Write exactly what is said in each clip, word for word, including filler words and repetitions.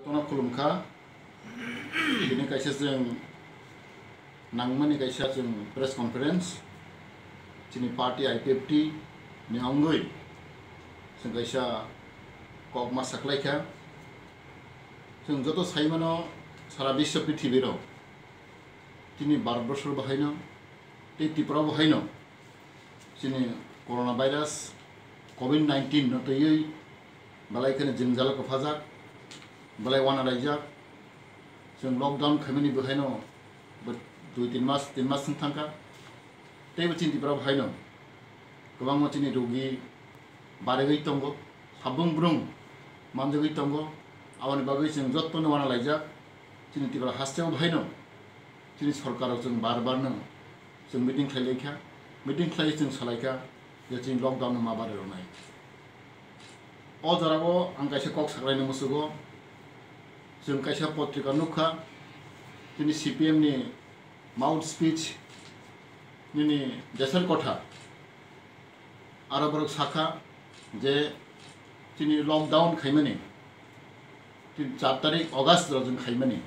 Jotono khulumkha. Tini kaisa chwng nangmani kaisa chwng press conference chini party I P F T ni wngwi chwng kaisa kok ma saklaikha. Chwng joto saimano sara biswa prithibirok chini Bharatborsor bahaino tei Tripura bahaino chini coronavirus covid nineteen no twiwi belai kheno jwngjalo kwphajak, belai uanalaijak. Chwng lockdown khaimani bahaino bo dui tin mas, tin mas wng thangkha. Teibo chini Tripura bahaino kwbangma chini rogi barigwi tongo, sabung brung manjagwi tongo. Aboni bagwi chwng jotono uanalaijak. Chini Tripura hasteo bahaino chini sorkaro chwng bar barno chwng meeting khlailaikha, meeting khlaiwi chwng salaikha je chini lockdown no ma bariroknai. O jorao ang kaisa kok saklaina musugo, chwng kaisa potrika nukha, chini C P M ni mouth speech nini Desar Kotha, aro borok sakha je chini lockdown khaimani, chini char tarik August rok chwng khaimani.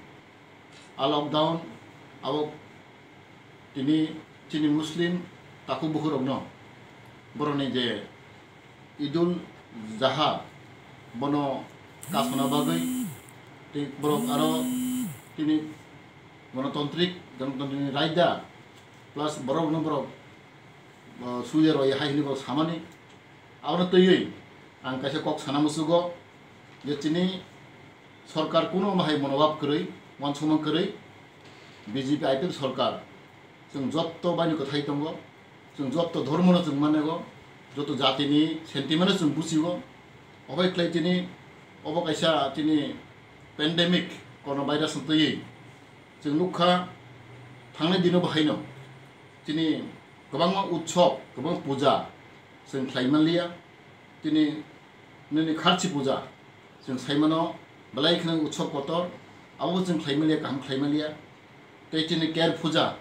A lockdown abo tini chini Muslim takhuk bukhurokno borokni je Idul Zaha bono kasona bagwi tei borok aro tini Ganatantrik, Ganatantrik ni raida plus borokno borok, uh, suya roi hai hwnwi borok samani. Abono twiwi ang kaisa kok sana musugo je chini sorkar kuno bahai monobhab kwrwi, uansukma kwrwi, B J P I P F sorkar chwng jotto baini kwthai tongo, chwng jotto dhormono chwng manego, jotto jatini sentiment-no chwng bujigo. Obai khlai chini obo kaisa chini pandemic coronavirus-no twiwi chwng nukha thangnai dino bahaino chini kwbangma utsob, kwbang puja chwng khlai manliya. Chini nini kharchi puja chwng saimano belai kheno utsob kotor, abo chwng khlai manliya, kaham khlai manliya. Tei chini ker puja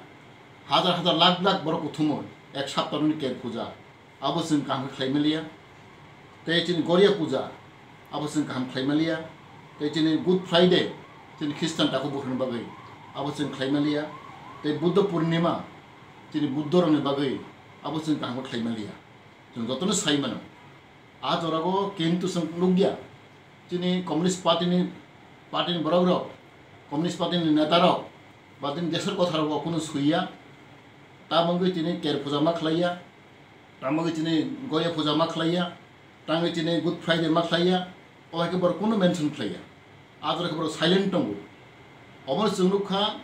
hajar hajar lakh lakh borok kuthumo ek saptahni ker puja, abo chwng kaham khlai manliya. Tei chini Goria puja, abo chwng kaham khlai manliya. Tei chini Good Friday, chini Christian takhuk bukhurokni bagwi, abo chwng khlai manliya. Tei Buddha Purnima, chini Buddhorokni bagwi, abo chwng kaham khlai manliya. Chwng jotono sai mano. A jorao kintu chwng nukya, chini Communist Party ni, party ni borok rok, Communist Party ni neta rok, ba chini Desar Kotha rok bo kunu suiya. Tamogwi chini ker puja ma khlaiya, tamogwi chini Goya puja ma khlaiya, tamogwi chini Good Friday ma khlaiya, o hai khe borok kunu mention khlaiya. A jorao khe borok silent tongo. Obono chwng nukha,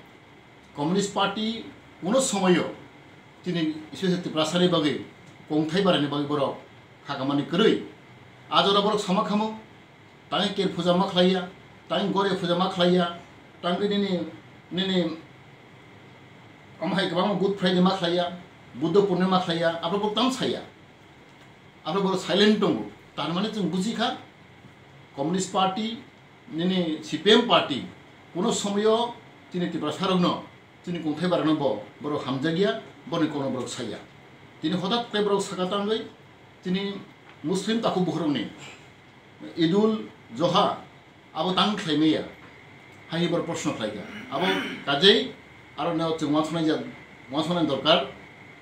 Communist Party kuno somoyo chini special Tiprasani bagwi kongthai barani bagwi borok khakamani kwrwi. A jora borok sama khamu, tangwi ker puja ma khlaiya, tangwi Goria puja ma khlaiya, tangwi nini, nini omo hai kwbangma Good Friday ma khlaiya, Buddha Purnima ma khlaiya, abo borok tamo saya. Abo borok silent tongo. Tar mane chwng bujikha, Communist Party nini C P M party kuno somoyo chini Tiprasarokno, chini kongthai barano bo borok hamjakya, boni kono borok saya. Tini hotat khe borok saka tangwi chini Muslim takhuk bukhurokni Idul Zoha abo tang khlai maya, hai borok proshno khlaikha. Abo kajei aro neo chwng uansuknai jak, uansuknai dorkar,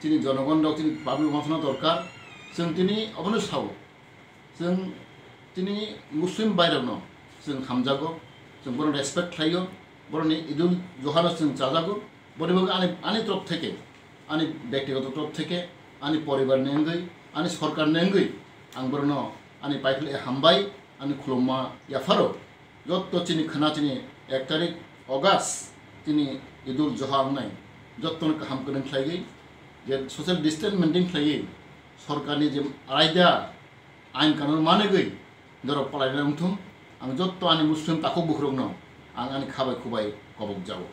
chini jonogon rok, chini public uansukna dorkar, chwng tini obono sao. Chwng chini Muslim bhairokno chwng hamjago, chwng bono respect khlaio, boroni Idul Zohano chwng chajago, boni bagwi ani, ani torop theke, ani bektigoto torop theke, ani poribar ni wngwi, ani sorkar ni wngwi, ang borokno ani paiphile hambai, ani khulumma yapharo, jotto chini khwna chini ek tarik August chini Idul Zoha wngnai, jottono kaham kwrwng khlaiwi, je social distance maintain khlaiwi, sorkarni je raida ain kanun manegwi norok palaina wngthung. Ang jotto ani Muslim takhuk bukhurokno ang ani khabai khubai kobok jago.